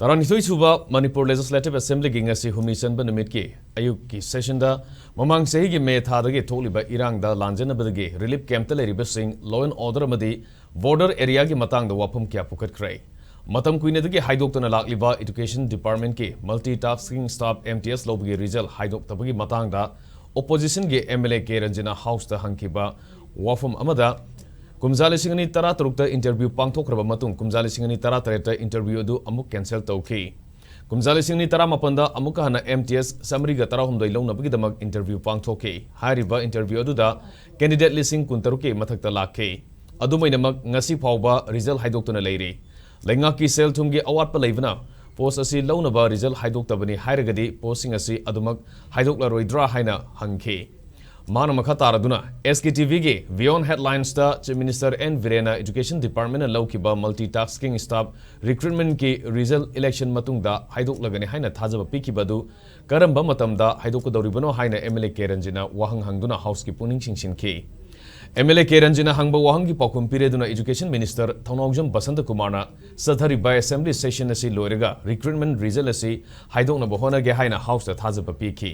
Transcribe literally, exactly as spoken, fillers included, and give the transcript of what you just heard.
ꯇꯔꯥꯅꯤꯊꯣꯏ ꯁꯨꯕ ꯃꯅꯤꯄꯨꯔ Legislative Assemblyꯒꯤ ꯉꯁꯤ ꯍꯨꯝꯅꯤ ꯆꯟꯕ ꯅꯨꯃꯤꯠꯀꯤ ꯑꯌꯨꯛꯀꯤ sessionꯗ ꯃꯃꯥꯡ ꯆꯍꯤꯒꯤ ꯃꯦ ꯊꯥꯗꯒꯤ ꯊꯣꯛꯂꯤꯕ ꯏꯔꯥꯡꯗ ꯂꯥꯟꯖꯅꯕꯗꯒꯤ relief campꯇ ꯂꯩꯔꯤꯕꯁꯤꯡ, law and order ꯑꯃꯗꯤ border areaꯒꯤ ꯃꯇꯥꯡꯗ ꯋꯥꯐꯝ ꯀꯌꯥ ꯄꯨꯈꯠꯈ꯭ꯔꯦ꯫ ꯃꯇꯝ ꯀꯨꯏꯅꯗꯒꯤ ꯍꯥꯏꯗꯣꯛꯇꯨꯅ ꯂꯥꯛꯂꯤꯕ Education Departmentꯀꯤ multitasking staff MTS ꯂꯧꯕꯒꯤ result ꯍꯥꯏꯗꯣꯛꯇꯕꯒꯤ ꯃꯇꯥꯡꯗ oppositionꯒꯤ MLA ꯀꯦ ꯔꯟꯖꯅ Houseꯇ ꯍꯪꯈꯤꯕ ꯋꯥꯐꯝ ꯑꯃꯗ, ꯀꯨꯝꯖꯥ ꯂꯤꯁꯤꯡ ꯑꯅꯤ ꯇꯔꯥꯇꯔꯨꯛꯇ interview ꯄꯥꯡꯊꯣꯛꯈ꯭ꯔꯕ ꯃꯇꯨꯡ, ꯀꯨꯝꯖꯥ ꯂꯤꯁꯤꯡ ꯑꯅꯤ ꯇꯔꯥꯇꯔꯦꯠꯇ interview ꯑꯗꯨ ꯑꯃꯨꯛ cancel ꯇꯧꯈꯤ꯫ ꯀꯨꯝꯖꯥ ꯂꯤꯁꯤꯡ ꯑꯅꯤ ꯇꯔꯥꯃꯥꯄꯟꯗ ꯑꯃꯨꯛꯀ ꯍꯟꯅ MTS ꯆꯥꯃꯔꯤꯒ ꯇꯔꯥꯍꯨꯝꯗꯣꯏ ꯂꯧꯅꯕꯒꯤꯗꯃꯛ interview ꯄꯥꯡꯊꯣꯛꯈꯤ꯫ ꯍꯥꯏꯔꯤꯕ interview ꯑꯗꯨꯗ candidate ꯂꯤꯁꯤꯡ ꯀꯨꯟꯇꯔꯨꯛꯀꯤ ꯃꯊꯛꯇ ꯂꯥꯛꯈꯤ꯫ ꯑꯗꯨꯝ ꯑꯣꯏꯅꯃꯛ, ꯉꯁꯤ ꯐꯥꯎꯕ result ꯍꯥꯏꯗꯣꯛꯇꯨꯅ ꯂꯩꯔꯤ꯫ ꯂꯩꯉꯥꯛꯀꯤ ꯁꯦꯜ ꯊꯨꯝꯒꯤ ꯑꯋꯥꯠꯄ ꯂꯩꯕꯅ post ꯑꯁꯤ ꯂꯧꯅꯕ result ꯍꯥꯏꯗꯣꯛꯇꯕꯅꯤ ꯍꯥꯏꯔꯒꯗꯤ, postꯁꯤꯡ ꯑꯁꯤ ꯑꯗꯨꯃꯛ ꯍꯥꯏꯗꯣꯛꯂꯔꯣꯏꯗ꯭ꯔꯥ ꯍꯥꯏꯅ ꯍꯪꯈꯤ꯫ ꯃꯥꯅ ꯃꯈꯥ ꯇꯥꯔꯗꯨꯅ SKTVꯒꯤ Beyond Headlinesꯇ Chief Minister N ꯕꯤꯔꯦꯟꯅ Education Departmentꯅ ꯂꯧꯈꯤꯕ multitasking staff recruitmentꯀꯤ result election ꯃꯇꯨꯡꯗ ꯍꯥꯏꯗꯣꯛꯂꯒꯅꯤ ꯍꯥꯏꯅ ꯊꯥꯖꯕ ꯄꯤꯈꯤꯕ ꯑꯗꯨ ꯀꯔꯝꯕ ꯃꯇꯝꯗ ꯍꯥꯏꯗꯣꯛꯀꯗꯧꯔꯤꯕꯅꯣ ꯍꯥꯏꯅ MLA ꯀꯦ ꯔꯟꯖꯅ ꯋꯥꯍꯪ ꯍꯪꯗꯨꯅ Houseꯀꯤ ꯄꯨꯛꯅꯤꯡ ꯆꯤꯡꯁꯤꯟꯈꯤ꯫ MLA ꯀꯦ ꯔꯟꯖꯅ ꯍꯪꯕ ꯋꯥꯍꯪꯒꯤ ꯄꯥꯎꯈꯨꯝ ꯄꯤꯔꯦꯗꯨꯅ Education Minister ꯊꯧꯅꯥꯎꯖꯝ ꯕꯁꯟꯇ ꯀꯨꯃꯥꯔꯅ ꯆꯠꯊꯔꯤꯕ Assembly session ꯑꯁꯤ ꯂꯣꯏꯔꯒ recruitment result ꯑꯁꯤ ꯍꯥꯏꯗꯣꯛꯅꯕ ꯍꯣꯠꯅꯒꯦ ꯍꯥꯏꯅ Houseꯇ ꯊꯥꯖꯕ ꯄꯤꯈꯤ꯫